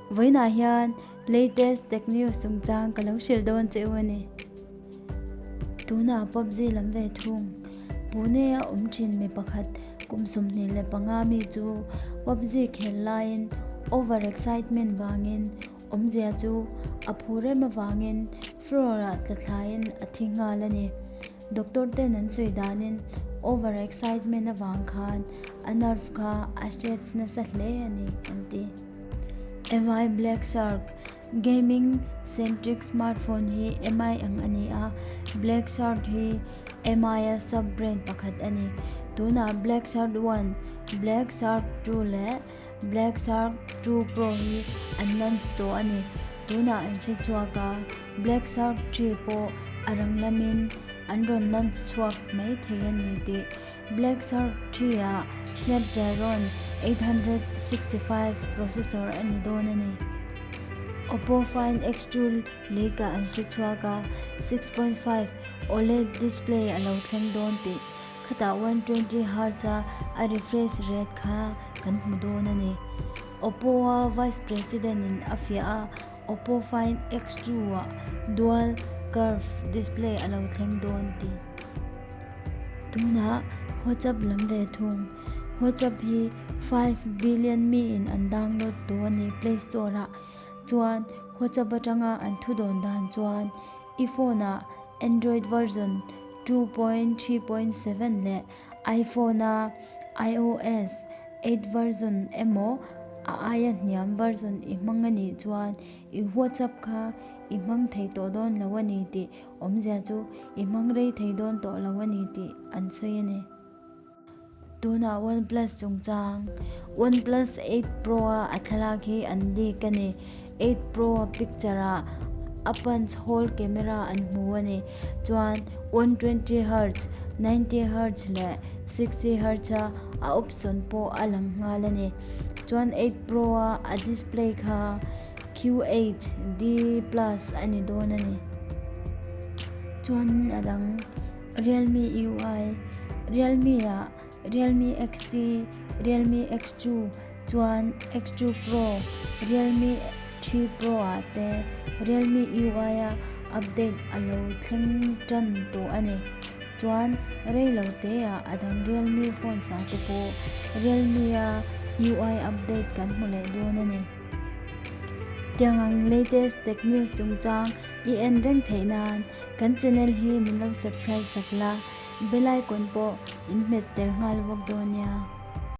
Vawiinah hian latest tech news chungchang ka lo hrilh dawn che u a ni. Tunah PUBG lam ve thung. Pune a awm thin mi pakhat kum 25 mi chu PUBG khel laiin over excitement vangin awmzia chu a phu rem avangin floor ah tla thlaiin a thi nghal a ni. Doctor ten an sawi danin over excitement avang khan a nerve kha a stretch nasa hle a ni an ti. Mi Black Shark Gaming centric smartphone hi Mi ang a ni a, Black Shark hi Mi a sub brand pakhat a ni. Tunah Black Shark 1, Black Shark 2 leh Black Shark 2 Pro hi an launch tawh a ni. Tunah an hre chhuak a, Black Shark 3 pawh a rang lamin an rawn launch chhuak mai thei a ni tih Black Shark 3 ah Snapdragon 865 processor a ni dawn a ni. Oppo Find X2 leak ah an hre chhuak a, 6.5 OLED display a lo thleng dawn tih Khatah 120 Hz a a refresh rate kha kan hmu dawn a ni. Oppo a Vice President in a fiah a, Oppo Find X2 ah dual curve display a lo thleng dawn tih. Tunah WhatsApp lam ve thung. WhatsApp hi 5 billion mi in an download tawh a ni Play Store ah. Chuan WhatsApp atanga an thu dawn dan chuan i phone ah Android version 2.3.7 leh iPhone a iOS 8 version emaw a aia hniam version i hmang a nih chuan i WhatsApp kha i hmang thei tawh dawn lo a ni tih awmzia chu i hmang rei thei dawn tawh lo a ni tih an sawi a ni. Tunah OnePlus chungchang OnePlus 8 Pro a a thlalak hi an leak a ni. 8 Pro a picture ah a punch hole camera an hmu a ni. Chuan 120 Hz, 90 Hz leh 60 Hz a a option pawh a lang nghal a ni. Chuan 8 Pro a a display kha QHD plus a ni dawn a ni. Chuan a dang Realme UI, Realme ah Realme XT, Realme X2 chuan X2 Pro, Realme 3 Pro ah te Realme UI a update a lo thleng tan tawh a ni. Chuan rei lo te ah a dang Realme phones ah te pawh Realme a UI update kan hmu leh dawn a ni. Tiang ang latest tech news chungchang i en reng theih nan kan channel hi min lo subscribe sak la, bell icon pawh in hmet tel nghal bawk dawn nia.